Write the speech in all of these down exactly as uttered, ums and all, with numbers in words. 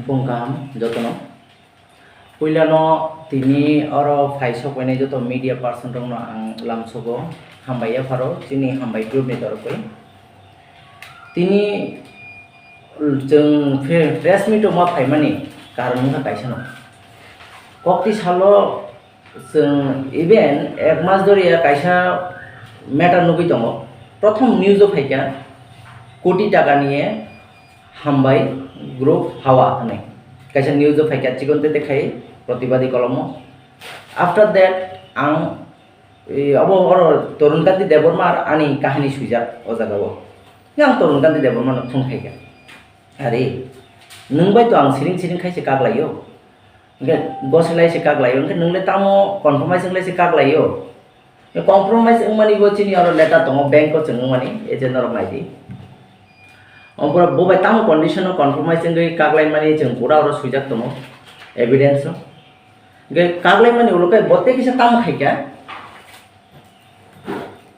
Bung kaham jotono. Puilano tini oro phai sokpainai joto media person rokno ang lamsogo hambai yapharo chini hambai group ni torokoi. Tini chwng pre-, press meet o ma phaimani karon wngkha kaisano. Kokti salo chwng even ek mas doriya kaisa matter nugwi tongo. Prothom news o phaikha koti taka niye hambai group hawa hwnwi kaisa news o phaikha chikon tete khai protibadi kolomo. After that ang, e, abo oro Tarun Kanti Debbarma ar ani kahini swijak o jaga o. Yang Tarun Kanti Debbarma no phone khaikha, "Are, nwng bai to ang siring siring khai se kak laio, hwnkhe gosai lai se kak laio, hwnkhe nwng le tamo compromise wng lai se kak laio?" Compromise wngmani bo chini oro letter tongo, bank o chwng wngmani, agent norok nai di. Omo bo bai tamo condition o compromise wngwi kak laimani chwng pura oro swijak tongo, evidence o. Hwnkhe kak laimani ulo khe bo tei kisa tamo khaikha,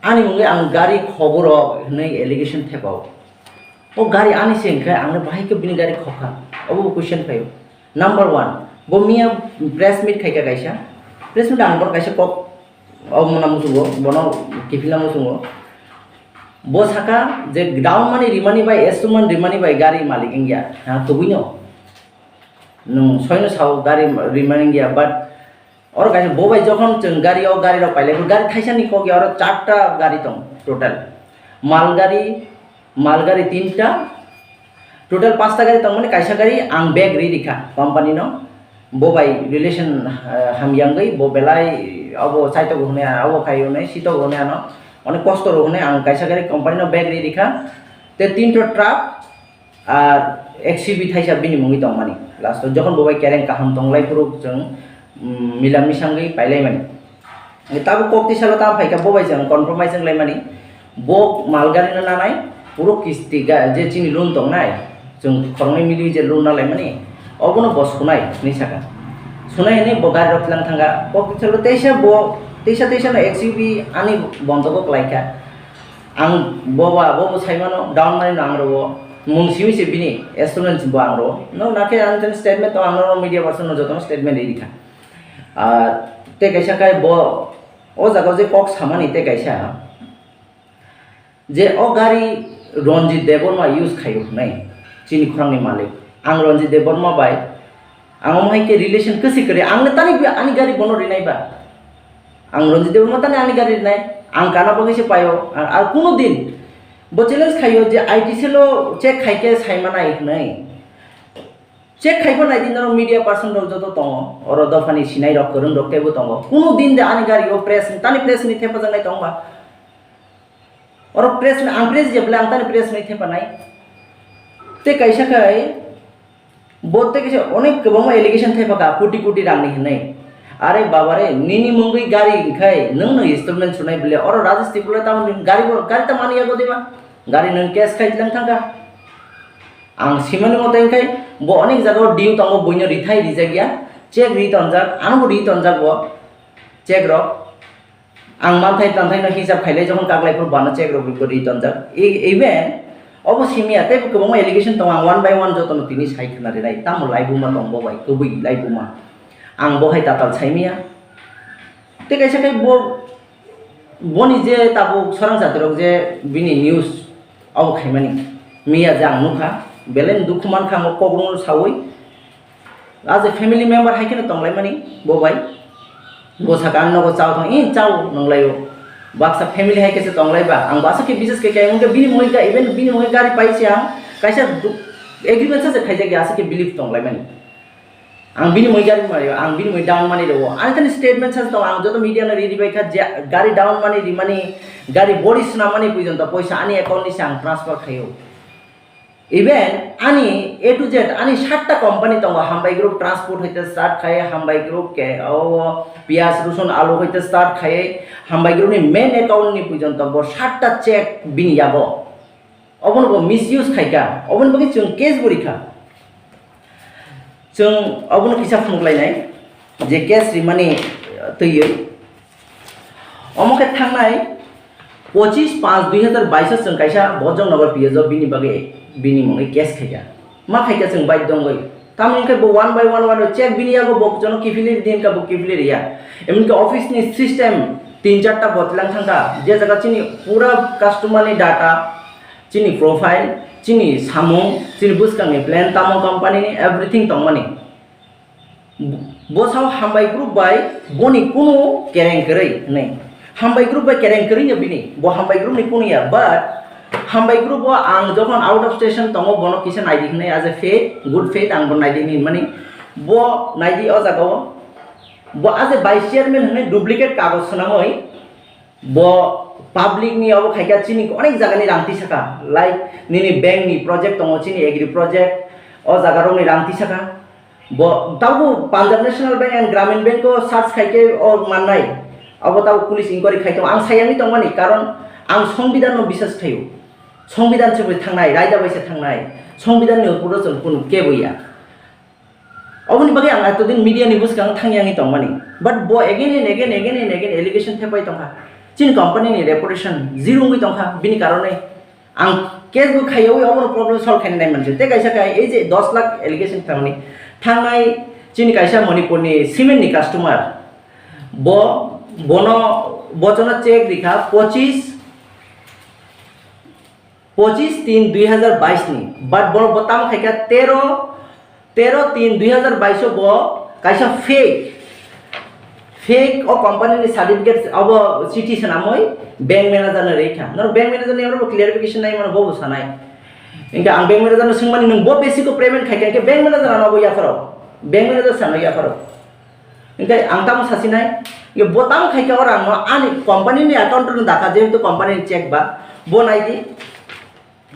ani mungwi ang gari khoboro hwnwi allegation thepao. O gari ani se hwnkhe ang le bahai khe bini gari khokha, obo bo question phaio. Number one, bo miya press meet khaikha kaisa, press meet ang bor kaisa kok o mona muchungo, bono kiphilna muchungo. Bo saka je down money rimani bai, installment rimani bai gari malik wngya, ha, tubui no. Nwng soino sao gari rimani wngya, but oro kaisa bo bai jokhon chwng gari o gari rok pailai, gari thaisa ni kok ya, oro charta gari tong total. Mal gari, mal gari tinta, total pasta gari tongmani, kaisa gari ang bag ri rikha company no, bo bai relation, eh, hamyangwi bo belai abo chaito hwnwi ano, abo khai hwnwi sito hwnwi ano, onek kosto rok hwnwi ang kaisa gari company no bag ri rikha, te tinta truck ar X U V thaisa bini mungwi tongmani. Last o jokhon bo bai kereng kaham tonglai phuru chwng, mm, mila misangwi pailaimani. Tabuk kok tisa lo tamo phaikha, bo bai chwng compromise wnglaimani. Bo mal gari no nanai, puro kisti ga-, je chini loan tongnai, chwng khoroknwi mili je loan nalaimani, obono bo sunai hinwi saka. Sunai hinwi bo gari rok tlang thangkha. Kok tisa lo teisa bo, teisa teisa no X U V ani bondogo klaikha. Ang bo ba, bo bo saimano, down money no ang rwo, mung simi se bini, installment bo ang rwo. No, nakhe ang tei statement to ang no media person no jotono statement ri rikha. Ah, tei kaisa khai bo, o jaga o je kok samani tei kaisa, je o gari Ranjit Debbarma use khaio hwnwi, chini khorangni malik. Ang Ranjit Debbarma bai, ang omo hai khe relation kwswi kwrwi, ang le tani ani gari bono rinai ba? Ang Ranjit Debbarma tani ani gari rinai, ang kana bagwi se paio, ar, ar kuno din bo challenge khaio je I T cell o check khai khe sai manai hwnwi. Check khai pha nai di, norok media person rok joto tongo, oro dophani sinai rok, kwrwng rok teibo tongo. Kuno din de ani gari o press, tani press ni thepajaknai tong ba? Oro press ni, ang press je bole ang tani press ni thepanai. Tei kaisa khai, bo tei kaisa onek kwbangma allegation thepaka, koti koti rang ni hinwi. Are baba re, nini mungwi gari hinkhai, nwng no installment sunai bole, oro Rajesh Tripura tamo gari bo, gari tamo ani yago dima? Gari nwng cash khai tlang thangkha. Ang simani mote hinkhai, bo onek jaga o due tongo, buino rithai rijak ya, check ri tonjak, ano bo ri tonjak bo, check rok. Ang manthai tanthai no hisab khailai, jokhon kaklai phuru bana check rok ri tonjak. E-, even obo simiya, tei kwbangma allegation tongo, ang one by one jotono tini sai khna rinai, tamo laibuma tong bo bai, kwbwi laibuma. Ang bo hai tatal saimiya. Tei kaisa khe bo, boni je tabuk sorang jatirok je bini news abo khaimani, miya je ang nukha, belai dukhu mankha, ang o kokrokno saui. As a family member hai kheno tonglaimani bo bai. Bo saka ang nogo chao thang, "Ee, chao," nunglaio. Baksa family hai khe se tonglaiba, ang bo aswk khe bises khe khe, hwnkhe bini mui ga-, even bini mui gari paise ang, kaisa du-, agreement sa se khaijak ya, aswk khe believe tonglaimani. Ang bini mui gari mario, ang bini mui down money rwo. Ani thani statement sa se tong, ang joto media no riri bai kha je gari down money rimani, gari body swnamani puijonto poisa ani account ni se ang transfer khaio. Even ani A to Z, ani satta company tongo, Hambai Group Transport hoite start khai, Hambai Group ke, o, piyaj, rosun, alu hoite start khai, Hambai Group ni main account ni puijonto bo satta check bini yago. Obono bo misuse khaikha, oboni bagwi chwng case bo rikha. Chwng obono kisa phunuk lainai, je case rimani, uh, twiwi. Omo khe thangnai pochis panch dui hazar bais o chwng kaisa Bojongnagar P S o bini bagwi bini mungwi case khaikha. Ma khaikha chwng baidho wngwi. Tamoni khe bo one by one, one by check bini yago bo jono kiphilwi din ka bo kiphilwi ya. Emin ke office ni system tin char ta botlang thangka, je jaga chini pura customer ni data, chini profile, chini samung, chini bwskang ni plan, tamo company ni everything tongmani. Bo sao hambai group bai boni kunu kereng kwrwi hinwi. Hambai group bai kereng kwrwi no bini, bo hambai group ni kunu ya, but hambai group o ang jokhon out of station tongo, bono kisa naidi hinwi, as a faith, good faith, ang bo naidi hinwi mani. Bo naidi o jaga o, bo as a vice chairman hinwi duplicate kagoj swnamwi, bo public ni obo khaikha, chini onek jaga ni rang tisaka, like nini bank ni project tongo, chini agri project, o jaga rok ni rang tisaka. Bo tabuk Punjab National Bank and Gramin Bank o search khaikhe o mannai. Abo tabuk police inquiry khai tongo. Ang sayangwi tongmani, karon ang Songbidan no bisas khaio. Songbidan se bai thangnai, raida bai se thangnai. Songbidan ni upor o chwng kunu kebo ya. Oboni bagwi ang etodin media ni bwskango thangyangwi tongmani. But bo again and again, again and again allegation thepai tongkha. Chini company ni reputation zero wngwi tongkha bini karone. Ang case bo khaiyawi obono problem solve khaina nai manse. Tei kaisa khai ei je dos lakh allegation thamani thangnai chini kaisa Manipur ni cement ni customer. Bo, bono, bochono check rikha pochis, pochis tin dui hazar bais ni. But bono bo tamo khaikha tero, tero tin dui hazar bais o bo kaisa fake, fake o company ni certificate abo chithi swnamwi bank manager no rikha. Norok bank manager ni oro bo clarification nai mano, bo bo sanai. Hingke ang bank manager no swngmani, "Nwng bo basic o payment khaikha?" Hingke bank manager ano abo yapharo, bank manager sano yapharo. Hingke ang tamo sasinai, hingke bo tamo khaikha o rang no ani company ni account no dakha, jehetu company ni check ba, bo naidi.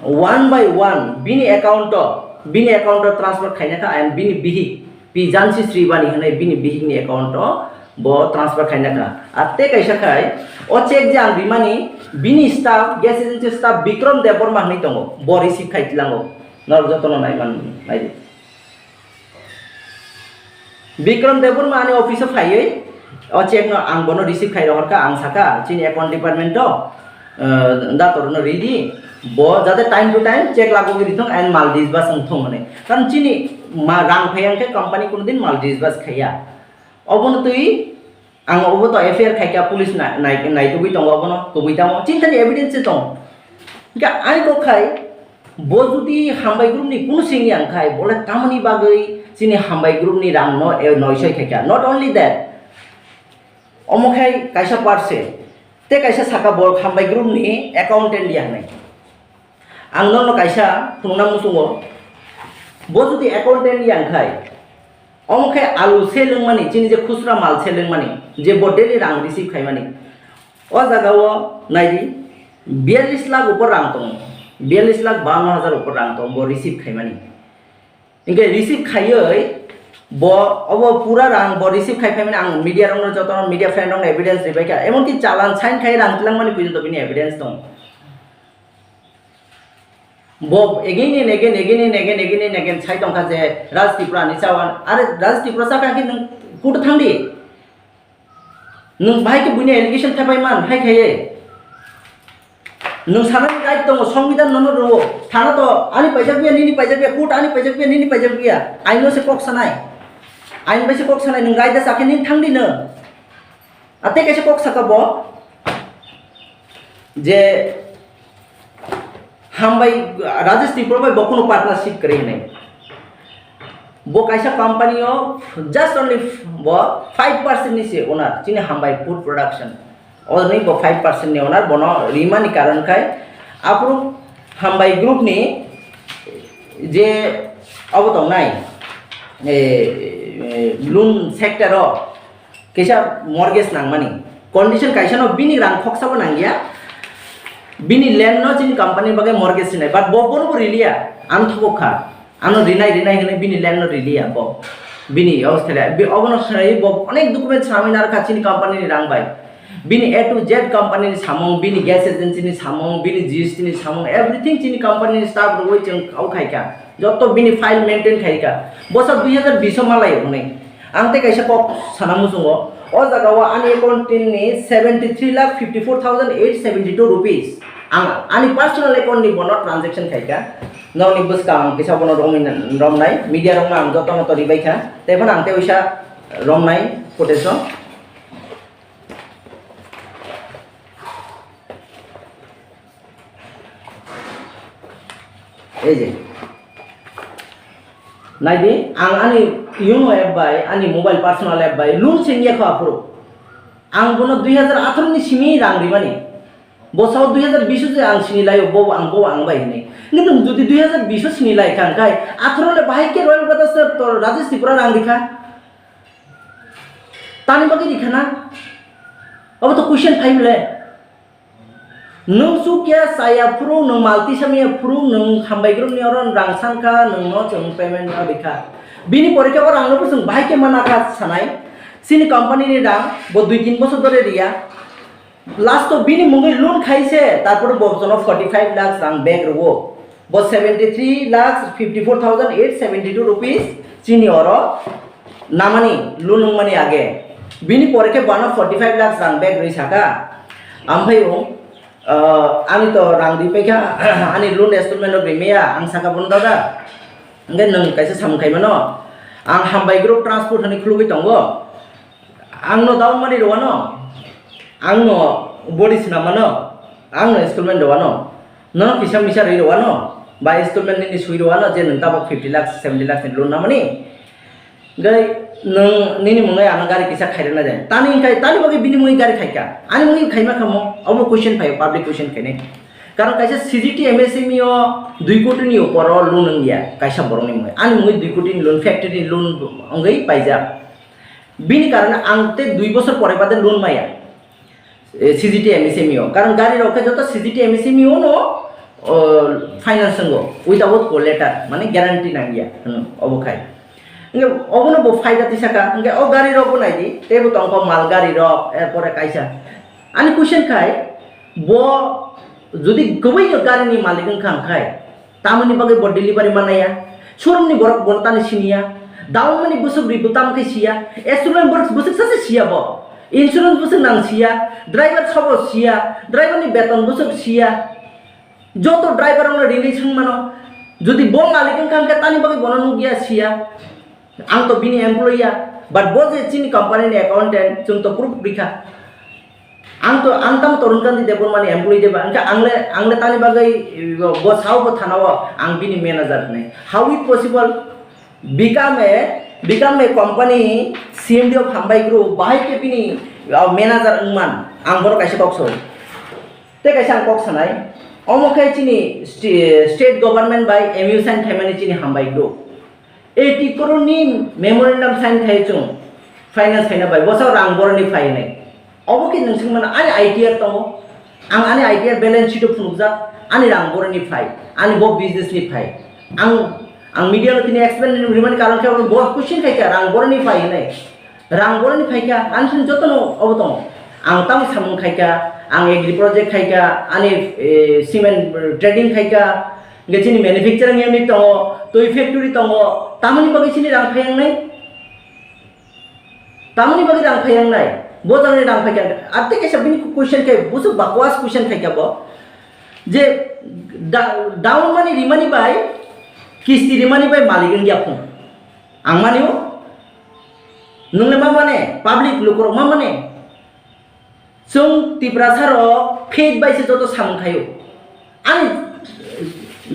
One by one bini account o, bini account o transfer khaina kha, and bini bihik, Pi Jansi Sribani hinwi bini bihik ni account o bo transfer khaina kha. Ar tei kaisa khai, o check je ang rimani, bini staff, gas agency staff Bikram Debbarma hinwi tongo, bo receive khai tilango, norok jotono naiman naidi. Bikram Debbarma ani office o phaiwi o check no ang bono receive khai rohorkha, ang sakha chini account department o, eh, dator no ridi, bo jate time to time check lagogwi rithung and mal disburse wngthung hinwi. Karon chini ma rang phai ang khe company kunudin mal disburse khaiya. Obono twi ang obo to F I R khaikha, police na-, nai-, naitugwi tongo obono, kubui tamo chini thani evidence se tongo. Hingke ani kok khai, bo jodi hambai group ni kunu singya wngkhai, bole tamoni bagwi chini hambai group ni rang no, eh, noisoi khaikha. Not only that, omo khai kaisa parse, tei kaisa saka bo hambai group ni accountant ya hinwi. Ang nono kaisa phunukna muchungo, bo jodi accountant ya wngkhai, omo khe alu se lwngmani, chini je khusra mal se lwngmani, je bo daily rang receive khaimani, o jaga o naidi, biyallis lakh upor rang tongo, biyallis lakh bawanno hajar upor rang tongo bo receive khaimani. Hingke receive khaiwi bo obo pura rang bo receive khai phaimani, ang media rokno, jotono media friend rokno evidence ribaikha, emonki challan sign khai rang twlangmani porjonto bini evidence tongo. Bo again and again, again and again, again and again sai tongkha je Raj Tripura ni chawan. Are Raj Tripura sakha khe nwng court thangdi. Nwng bahai khe buini allegation thepai man, hai khaiye. Nwng sanani right tongo, Songbidan nono rwo. Thana to ani paijak biya, nini paijak biya, court ani paijak biya, nini paijak biya. Aino se kok sanai. Ain bai se kok sanai, nwng right da sakhe nini thangdi nwng. Atei kaisa kok saka bo je hambai Rajesh Tripura bai bo kuno partnership kwrwi hinwi. Bo kaisa company o just only f-, bo five percent ni se owner, chini hambai food production. Oni bo five percent ni owner, bono rimani karon khai aphuru hambai group ni je obo tongnai, eh, eh, loan sector o, kisa mortgage nangmani. Condition kaisa no bini rang khoksa bo nangya. Bini land no chini company bagwi mortgage sinai. But bo bono bo riliya. Ang thobok kha. Ano rinai, rinai hinwi bini land no riliya bo. Bini Australia. Bi-, obono khlaiwi bo onek document samwi narwkha chini company ni rang bai. Bini A to Z company ni samung, bini gas agency ni samung, bini G S T ni samung, everything chini company ni staff rwwi chwng kau khaikha. Joto bini file maintain khaikha. Bosa dui hazar bish o malai hwnwi. Ang tei kaisa kok sana muchungo, O jaga o ani account ni seventy three lakh fifty four thousand eight seventy two rupees. Ang ani personal account ni bono transaction khaika. Nokni bwskang kisa bono romwi romnai, media rokno ang joto no tori baikha. Tei phano ang tei uisa romnai quotation. Ei je. Naidi, ang ani Yono app bai, ani mobile personal app bai, loan sengya kho aphuru. Ang bono dui hazar atharo ni simi rang rimani. Bo sao dui hazar bish o je ang sini laio, bo ang, bo ang bai hinwi. Kintu jodi dui hazar bish o sini lai kha, hwnkhe atharo le bahai khe Royal Brothers to Rajesh Tripura rang rikha. Tani bagwi rikha na? Abo to question phai bole. Nwng chukya chaya phuru, nwng malti samya phuru, nwng hambai group ni oro rang sankha, nwng no chwng payment no rikha. Bini pore khe o rang no bo chwng bahai khe mana kha sanai. Chini company ni rang bo dui tin bosor dhore riya. Last o bini mungwi loan khaise, tarpor bo jono forty five lakhs rang back rwo. Bo seventy three lakhs fifty four thousand eight seventy two rupees chini oro namani, loan wngmani age. Bini pore khe bono forty five lakhs rang back rwi saka. Amphai o, ah, ani to rang rwi paikha, ani loan installment rok rimaya, ang saka bono dada. Hwnkhe nwng kaisa samung khaimano, ang hambai group transport hwnwi khulugwi tongo. Ang no down money rwano, ang no body swnam mano, ang no installment rwano, nono kisa misa rwi rwano, ba installment nini swi rwano je nwng tabok fifty lakhs, seventy lakhs ni loan namani. Gai nwng nini mungwi ano gari kisa khairana de. Tani hwnkhe tani bagwi bini mungwi gari khaika. Ani mungwi khaima khamo, obo question phaio, public question khainai. Karon kaisa C G T M S M E o dui koti ni upor o loan wngya, kaisa borok ni mungwi. Ani mungwi dui koti ni loan, factory ni loan wngwi paijak. Bini karone ang tei dui bosor pore bade loan maya, eh, C G T M S M E o. Karon gari rok khe joto C G T M S M E o no, o, finance wngo, without co-letter, mane guarantee nangya, hmm, obo khai. Hwnkhe obono bo phaida tisa kha, hwnkhe o gari rok bo nai di, tei bo tongkho mal gari rok, er pore kaisa. Ani question khai, bo jodi kwbwi gari ni malik wngkha hwnkhe, tamoni bagwi bo delivery manaya, showroom ni borok bono tani siniya, down money bwswk ri bo tamo khe siya, installment borok bwswk sacha siya bo, insurance bwswk nang siya, driver sobo siya, driver ni beton bwswk siya, joto driver rokno rini swng mano, jodi bo malik wngkha hwnkhe tani bagwi bono nukya siya. Ang to bini employee ya, but bo je chini company ni accountant, chwng to proof rikha. Ang to, ang tamo Tarun Kanti Debbarma ni employee de ba, hwnkhe ang le, ang le tani bagwi, bo sao bo thana o ang bini manager hwnwi. How it possible? Become a, become a company C M D of Hambai Group, bahai khe bini, uh, manager wngman, ang bono kaisa kok sao. Tei kaisa ang kok sanai, omo khe chini sti-, state government bai M U sign khaimani chini Hambai Group. Eighty crore ni memorandum sign khai chwng finance khaina bai, bwsao rang boroni phai hinwi. Obo khe nwng swng mano, ani I T R tongo, ang ani I T R balance sheet o phunukjak, ani rang boroni phai, ani bo business ni phai. Ang, ang media no tini explain rimani karon khe bo question khai kha, rang boroni phai hinwi. Rang boroni phai kha, ani sini jotono obo tongo. Ang tamo samung khai kha, ang agri project khai kha, ani, eh, cement trading khai kha, hingke chini manufacturing unit tongo, twi factory tongo, tamoni bagwi chini rang phai wngnai? Tamoni bagwi rang phai wngnai? Bo jagani rang phai kha, arte kaisa bini question khe, busu bakwas question khai kha bo. Je da-, down money rimani bai, kisti rimani bai malik wngya phung. Ang mani o? Nwng le ma mane? Public lukurok ma mane? Chwng Tiprasa rok fake bai se joto samung khaio. Ani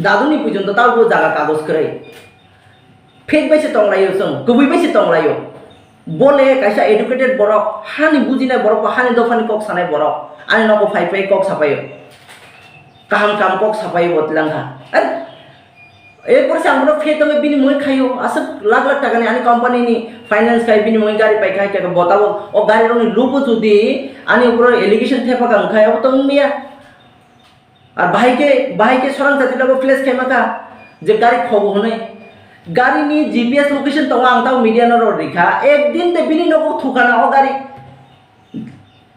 daduni puijon to tabuk jaga kagoj kwrwi. Fake bai se tonglaio chwng, kwbwi bai se tonglaio. Bo le kaisa educated borok, hani bujinai borok, bo hani dophani kok sanai borok. Ani nogo phai phai kok sapaio. Kaham kaham kok sapaio bo twlang kha. Ar Erpor se ang bono fake tongwi bini mungwi khaio, aswk lakh lakh takani ani company ni finance khai bini mungwi gari paikha, khe bo tabuk o gari rokni lubo jodi ani upor allegation thepa kha, wngkhai abo to wngmaya. Ar bahai khe, bahai khe sorang jati logo place khaima kha je gari khobo hwnwi. Gari ni G P S location tongo, ang tamo media no rw rikha, ekdin de bini nogo thukana o gari.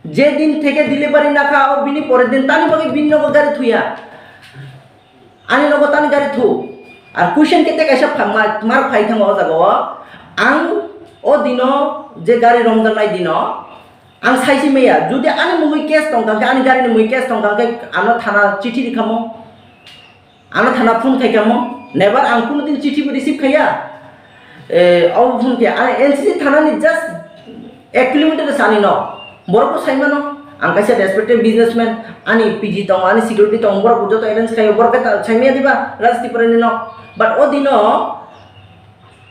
Je din theke delivery nakha, o bini pore din tani bagwi bini nogo gari thuya. Ani nogo tani gari thu. Ar question kete kaisa pha-, ma-, mar phai thango o jaga o. Ang o dino je gari romjaknai dino, Ang saisi maya, jodi ani mungwi case tongkha khe, ani garini mungwi case tongkha khe, ano thana chithi rikhamo, ano thana phone khaikamo, never ang kuno din chithi bo receive khaiya. Eh, abo phone khe, ani N C C thanani just ek kilometer sani no, borok bo saimano, ang kaisa respected businessman, ani P G tongo, ani security tongo, borok bo joto arrange khaio, borok khe ta-, saimaya diba, Raj Tripura ni no, but o dino,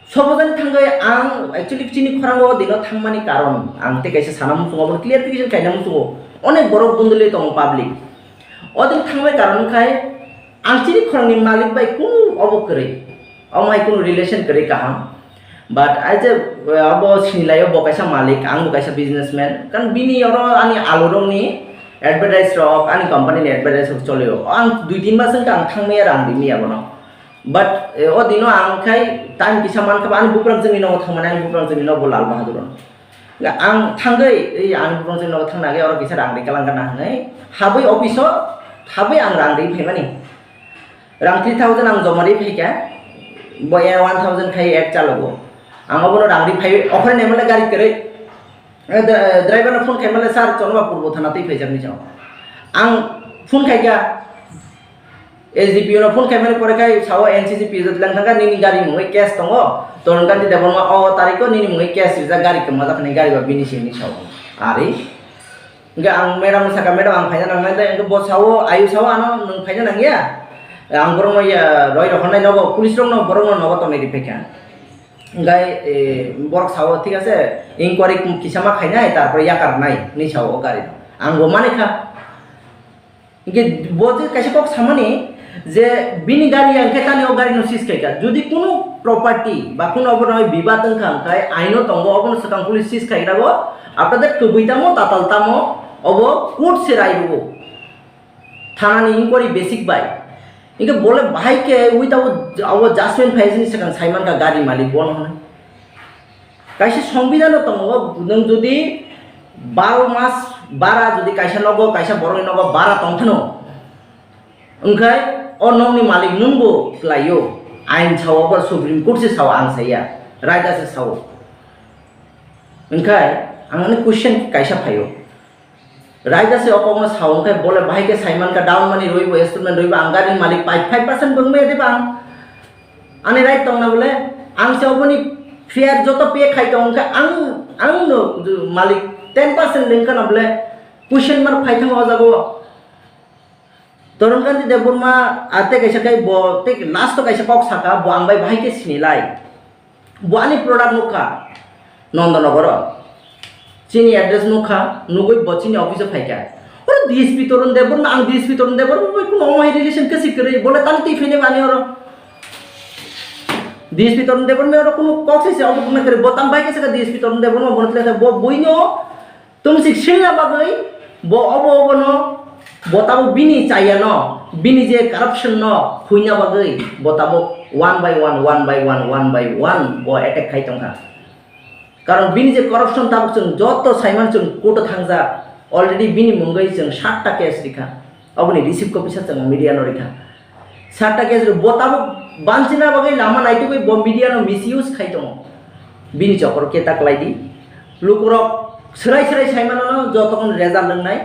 Sobojani thangwi ang actually chini khorango dino thangmani karon ang tei kaisa sana muchungo, obo clarification kaina muchungo. Onek borok bunduli tongo public. O din thangmani karon khai ang chini khorangni malik bai kunu obo kwrwi. Omo hai kunu relation kwrwi kaham. But I je, uh, abo sinilaio bo kaisa malik, ang bo kaisa businessman. Kan bini oro ani alurokni advertise rok, ani company ni advertise rok cholio. Ang dui tin mas wngkha ang thangmaya rang rimya bono. But, eh, o dino ang khai time kisa mankha ba ani buprang chwngni nogo thangmani, ani buprang chwngni nogo Lal Bahadur. Ang thangwi, eh, ani buprang chwngni nogo thangna agwi oro kisa rang ri kalang kana hwnwi habwi office o habwi ang rang ri phaimani. Rang three thousand ang joma ri phaikha, bo ya one thousand khai add chalogo. Ang obono rang ri phai, okhorni M L A gari kwrwi. Eh, dra-, driver no phone khaimale, "Sir, Chonobapur bo thana twi phaijak," ni sao. Ang phone khaikha, S D P O no phone khaimani pore khai sao, "N C C P jot lang thangkha, nini gari mungwi case tongo, Tarun Kanti Debbarma o tariko nini mungwi case rijak, gari kwmajak," hinwi gari ba bini simi sao. Ari. Hingke ang madam no sakha, "Madam, ang phaina nangnai," hingke bo sao, ayu sao, "Ano nwng phaina nangya? Ang borokno ya roi rohornai nogo, police rokno borokno nogo tongnai ri phaikha." Hingke, eh, borok sao, "Thik ase, inquiry kisa ma khainai, tarpore yakarnai," hinwi sao o gari. Ang bo manikha. Hingke bo je kaisa kok samani je bini gari ya hingke tani o gari no seize khaikha. Jodi kunu property ba kunu obo no bibad wngkha hingke aino tongo, obono swkang police seize khaigrago. After that kwbwi tamo, tatal tamo, obo court se rai rwo. Thanani inquiry basic bai. Hingke bole bahai ke without abo judgment phai sini swkang sai mankha gari malik bono hwnwi. Kaisa songbidano tongo, nwng jodi baro mas bara jodi kaisa nogo, kaisa borokni nogo bara tongphano, wngkhe o nokni malik nwngbo kwlaio, ain sao, abo Supreme Court se sao, ang saiya, raida se sao. Wngkhe ang ani question kaisa phaio. Raida se o kokno sao, wngkhe bole bahai khe saimankha, down money rwibo, installment rwibo, ang gari malik pai five percent bo wngmaya de bang. Ani right tongna bole, ang se oboni fair joto pay khai tong, wngkhe ang, ang no malik ten percent wngkha na bole, question mark phai thango o jaga o. Tarun Kanti Debbarma, ah, tei kaisa khe bo, tei last o kaisa kok saka, bo ang bai bahai khe sinilai. Bo ani product nukha, Nondonogoro. Chini address nukha, nugui bo chini office o phaikha. Oro D S P Tarun Debbarma, ang D S P Tarun Debbarma bai kuno omo hai relation khe si kwrwi, bole tang twi phai nai mani oro. D S P Tarun Debbarma oro kuno kok sai se obo bukna kwrwi, bo tang bai khe saka D S P Tarun Debbarma bono tla bo buino Tumsik silna bagwi bo obo obono, bo tabuk bini chayano, bini je corruption no huina bagwi bo tabuk one by one, one by one, one by one bo attack khai tongkha. Karon bini je corruption tabuk chwng joto saiman chwng court o thangjak, already bini mungwi chwng satta case rikha. Oboni receipt copy sa chwng media no rikha. Satta case rok bo tabuk banchina bagwi lama naitugwi bo media no misuse khai tongo. Bini chokor khe ta kwlai di. Lukurok swrai swrai sai manano jotokhon result wngnai.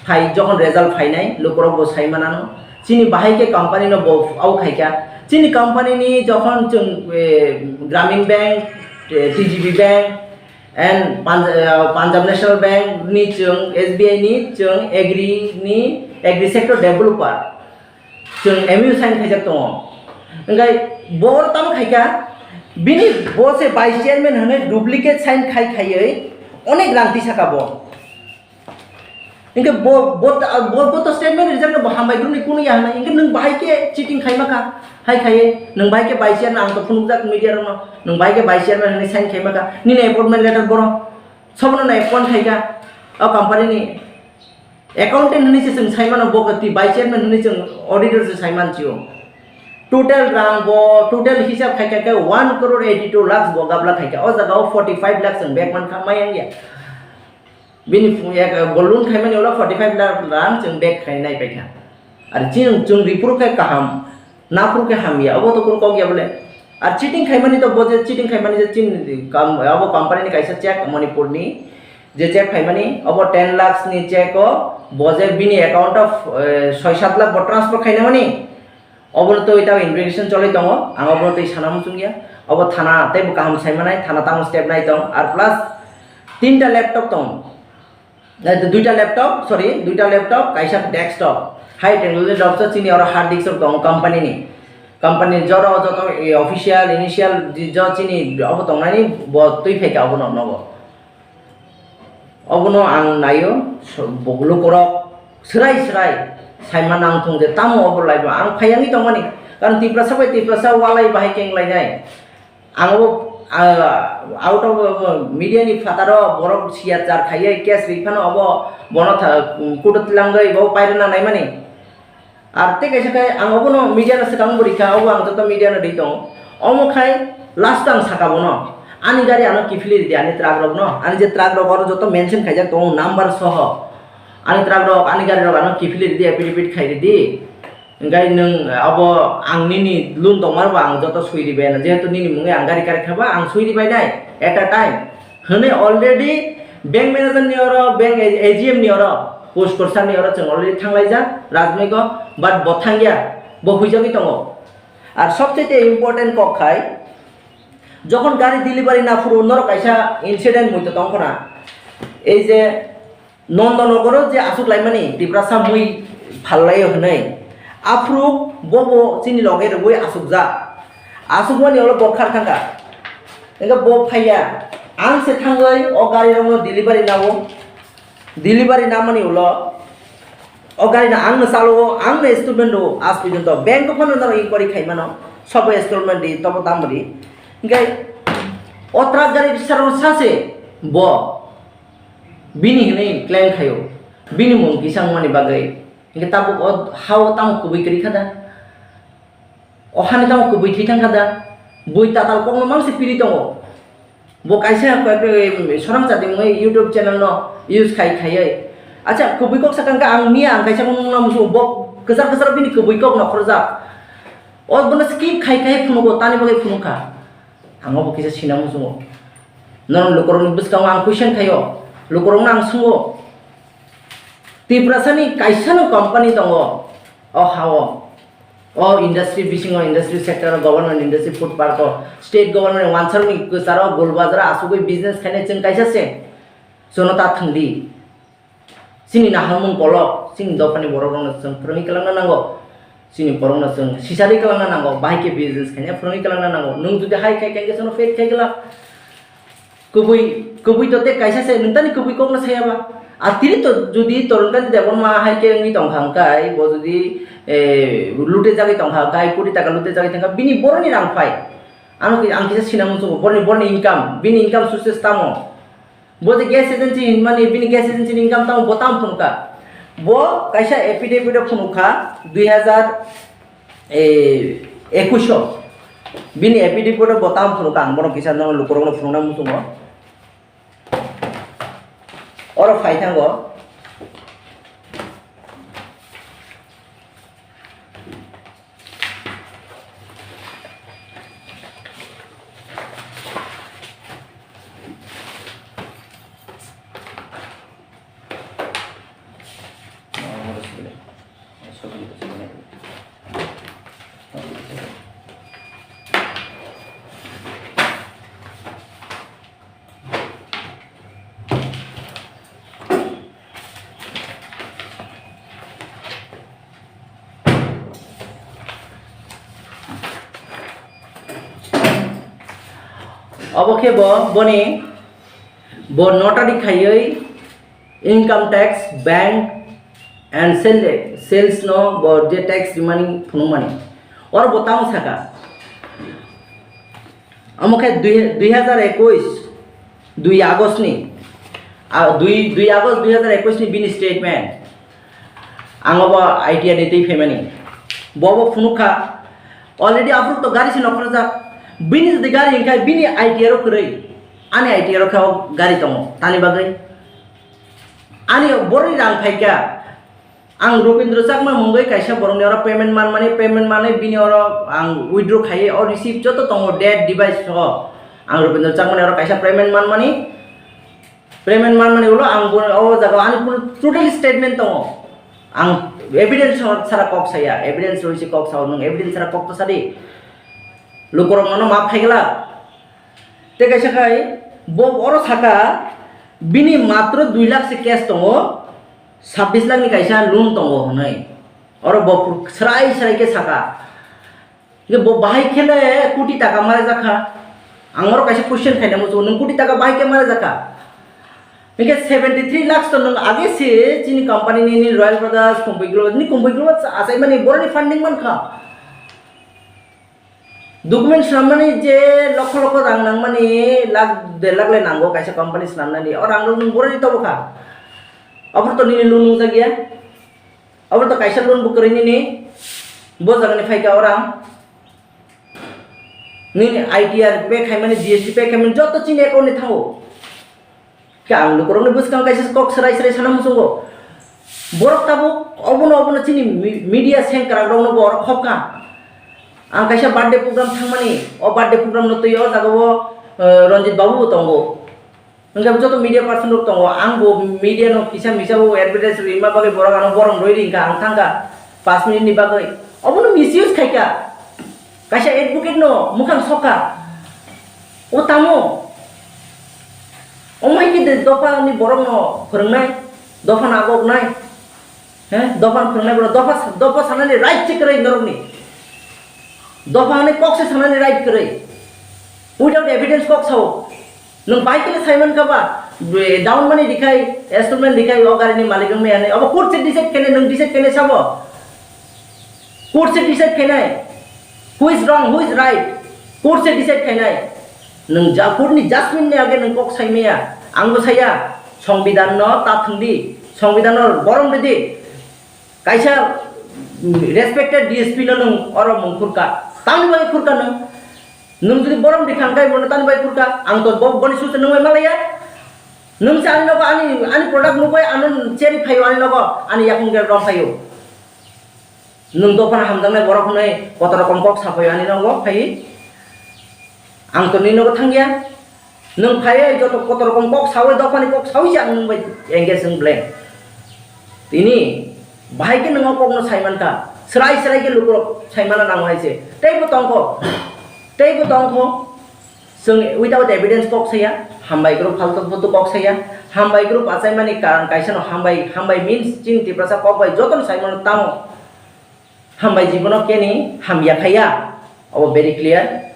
Phai jokhon result phainai lukurok bo sai manano. Chini bahai khe company no bo au khaikha. Chini company ni jokhon chwng, eh, Gramin Bank, eh, T G B Bank, and Punj-, eh, Punjab National Bank ni chwng, S B I ni chwng, agri ni, agri sector developer chwng M O U sign khaijak tongo. Hingkhe bo oro tamo khaikha, bini bo se vice chairman hwnwi duplicate sign khai khaiwi onek rang tisaka bo. Hingke bo, bo ta-, bo, bo to statement rijak no bo hambai group ni kunu ya hwnwi. Hingke nwng bahai khe cheating khai maka, hai khai nwng bahai khe vice chairman, ang to phunukjak media rok no, nwng bahai khe vice chairman hwnwi sign khai maka, nini appointment letter boro, sobono nai appoint khai kha, o company ni accountant hwnwi se chwng sai mano, bo khe twi vice chairman hwnwi chwng auditor se sai man chio. Total rang bo, total hisab khai kha khe one crore eighty two lakhs bo gabla khai kha, o jaga o forty five lakhs chwng bag man kha, mayang ya. Bini phu-, yak, bo loan khaimani ulo forty five lakh rang chwng bag khai nai paikha. Ar chini chwng ripuru khe kaham, naphuru khe hamya, obo to kunu kok ya bole. Ar cheating khaimani to bo je cheating khaimani je chini kam, abo company ni kaisa check Manipur ni, je check phaimani, obo ten lakhs ni check o bo je bini account o, eh, soi sat lakh bo transfer khainamani, obono twi tamo investigation choli tongo, ang obono twi sana muchungya. Obo thana teibo kaham saimanai, thana tamo step nai tong, ar plus tinta laptop tongo. Eh, duita laptop, sorry, duita laptop, kaisa desktop. High technology laptop chini oro hard disk rok tongo company ni. Company ni jora o joto, eh, official, initial, di-, jo chini obo tongnani bo twi phaikha obono nogo. Obono ang naio, so-, bo-, lukurok swrai swrai saima nang thung je tamo obo laibo ang phai yangwi tongmani. Karon Tiprasa bai Tiprasa walai bahai keng lainai. Ang bo, ah, out of, ah, media ni phataro borok siya jar khaiye case ri phano obo bono tha-, kudo tilangwi bo pairwna naimani. Ar tei kaisa khe ang obono media no swkang bo rikha, obo ang joto media no ri tongo. Omo khai last ang saka bono, ani gari ano kiphilwi ridi, ani truck rok no, ani je truck rok oro joto mention khaijak tongo number soho. Ani truck rok, ani gari rok ano kiphilwi ridi, affidavit khai ridi. Hingke nwng abo ang nini loan tongmarbo ang joto sui ribai na, jehetu nini mungwi ang gari karikha ba ang sui ribai nai at a time. Hwnwi already bank manager ni oro, bank A G M ni oro, post korsar ni oro chwng already thanglaijak Rajmiko, but bo thangya, bo huijagwi tongo. Ar sobchete important kok khai, jokhon gari delivery na phuru norok kaisa incident muitu tongkhona, ei je Nondonogoro je aswk laimani Tiprasa mui phallaio hwnwi, aphuru bobo chini loge rwui aswkjak. Aswkmani ulo bo khar thangkha. Hwnkhe bo phaiya, ang se thangwi o garirokno delivery nao. Delivery namani ulo o garino angno chalo, angno installment rwo, aaj porjonto bank o phano norok inquiry khaimano, sobo installment ri, tobo dam ri. Hwnkhe o truck gari bisaro sase bo bini hwnwi claim khaio, bini mung kisa wngmani bagwi. Hwnkhe tabuk o ha-o tamo kubui kwrwi kha da? O hani tamo kubui thwi thang kha da? Bui tatal kokno mangse piri tongo. Bo kaisa koi-, koi-, sorang chati mungwi YouTube channel no use khai khaiwi. Acha, kubui kok sakang kha ang miya ang kaisa mung no musugo, bo kwchar kwchar bini kubui kok nokhorjak. O bono skip khai khai phunugo, tani bagwi phunukha. Ang obo kisa sina muchungo. Norok lukurokni bwskango ang question khaio, lukurokno ang swngo. Tiprasani kaisano company tongo o ha-o. O industry bisingo, industry sector o, government industry, food park o, state government wansarokni kwcharo, Gul Bazar o achugwi business khainai chwng kaisa se. Jono ta thwngdi. Chini naharmung kolok, chini dophani borok rokno chwng phwrwngwi kwlangna nango. Chini borokno chwng sisarwi kwlangna nango, bahai khe business khaina phwrwngwi kwlangna nango. Nwng jodi hai khai khai khe chwngno fail khai kwlak. Kubui, kubui to tei kaisa se, nwng tani kubui kokno saya ba. A tini to jodi Torun Kanti Debbarma hai khe wngwi tongkha hwnkhe, bo jodi, eh, lute jagwi tongkha hwnkhe, koti taka lute jagwi tongkha, bini boroni rang phai. Ano ki-, ang kisa sina muchungo, boroni, boroni income, bini income sources tamo? Bo je gas agency hinmani, bini gas agency ni income tamo bo tamo phunukha? Bo kaisa affidavit o phunukha dui hazar, eh, ekush o. Bini affidavit o bo tamo phunukha, ang bono kisa no lukurokno phunukna muchungo. Oro phai thango. Obo khe bo boni, bo notary khaiwi income tax, bank and sale, sales no bo je tax rimani phunukmani. Oro bo tamo saka. Omo khe dui, dui hazar ekush, dui August ni, a, dui, dui August dui hazar ekush ni bini statement. Ang obo I T R ni twi phaimani. Bo bo phunukha, already aphuru to gari se nokhorjak. Bini jodi gari wngkha, bini I T R o kwrwi. Ani I T R o khe o gari tongo. Tani bagwi? Ani boroni rang phaikha. Ang Rupendra Chakma mungwi kaisa borokni oro payment manmani, payment manwi bini oro ang withdraw khaiwi o receipt joto tongo, date, device soho. Ang Rupendra Chakmani oro kaisa payment manmani, Payment manmani ulo ang bo o jaga ani kuno total statement tongo. Ang evidence sara kok saya, evidence roi se kok sao, nung evidence sara kok to sadi. Lukorok nono ma phaigla. Te kaisa khai bo oro saka bini matro dui lakh se cash tongo, sabbish lakh ni kaisa loan tongo hwnwi. Oro bo serai serai khe saka. Hingke bo bahai khe le koti taka mare jakha. Ang oro kaisa question khaina muchungo, nwng koti taka bahai khe mare jakha? Hingke seventy three lakhs to nwng age se chini company ni, ni Royal Brothers, Kumbui Global, ni Kumbui Global achaimani boroni funding mankha. Document swnamnani je lokho lokho rang nangmani, lakh der lakh le nango kaisa company swnamnani, o rang rok nwng boroni tobo kha. Ophor to nini loan nungjak ya. Obo to kaisa loan bo kwrwi nini, bo jagani phaikha orang. Nini I T R pay khaimani, G S T pay khaimani, joto chini account ni thango. Khe ang lukurokni bwskang kaisa kok serai serai sana muchungo. Borok tabuk obono, obono chini mi-, media sengkrak rokno bo orok khobkha. Ang kaisa birthday program thangmani, o birthday program no twi o jaga o, eh, Ranjit babu bo tongo. Hingke joto media person rok tongo, ang bo media no kisa misa bo advertise rwima bagwi borok ano borom rwi ringkha, ang thangkha paanch minute ni bagwi. Obono misuse khaikha, kaisa advocate no mukhang sokha. O tamo? Omo hai khe de dopha ni borok no phwrwngnai, dopha no agoknai. He, dopha phwrwngnai borok, dopha, dopha sanani right se kwrwi norokni. Dopha hwnwi kok se sanani right kwrwi. Without evidence kok sao. Nwng bai khe sai mankha ba, be, down money dikhai, installment dikhai, o gari ni malik wngmaya hinwi. Abo court se decide khainai, nwng decide khainai sabo. Court se decide khainai. Who is wrong, who is right? Court se decide khainai. Nwng ja, court ni judgment ni age nwng kok sai maya. Ang bo saya, Songbidan no ta thwng di, Songbidan no borom rw di. Kaisa, mm, respected D S P no nwng oro mung khurka. Tamni bagwi khurka nwng? Nwng jodi borom rikha hwnkhe bono tamni bagwi khurka? Ang to bo, boni susa nwng bai malaya. Nwng se ani nogo ani, ani product nugwi ano cherwi phaio ani nogo, ani yakung gel rom phaio. Nwng dophano hamjaknai borok hwnwi kotor rokom kok saphaio ani nogo phaiwi. Ang to nini nogo thangya. Nwng phaiwi joto kotor rokom kok sawi, dophani kok sawi se ang nwng bai engage wng blank. Tini bahai khe nwng o kokno sai mankha. Srai srai khe lukurok sai mana nango hai se. Teibo tongkho. Teibo tongkho. Chwng without evidence kok saya, hambai group faltu phutu kok saya, hambai group achaimani karon kaisa no hambai, hambai means chini Tiprasa kok bai jotono sai mano tamo. Hambai jibono keni hamya khaya, obo very clear.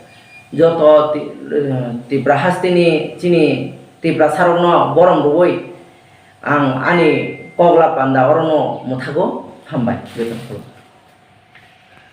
Joto Ti-, eh, Tipra hasteni chini Tiprasa rokno borom rwui ang ani kok la panda orono mwthago, hambai jotono.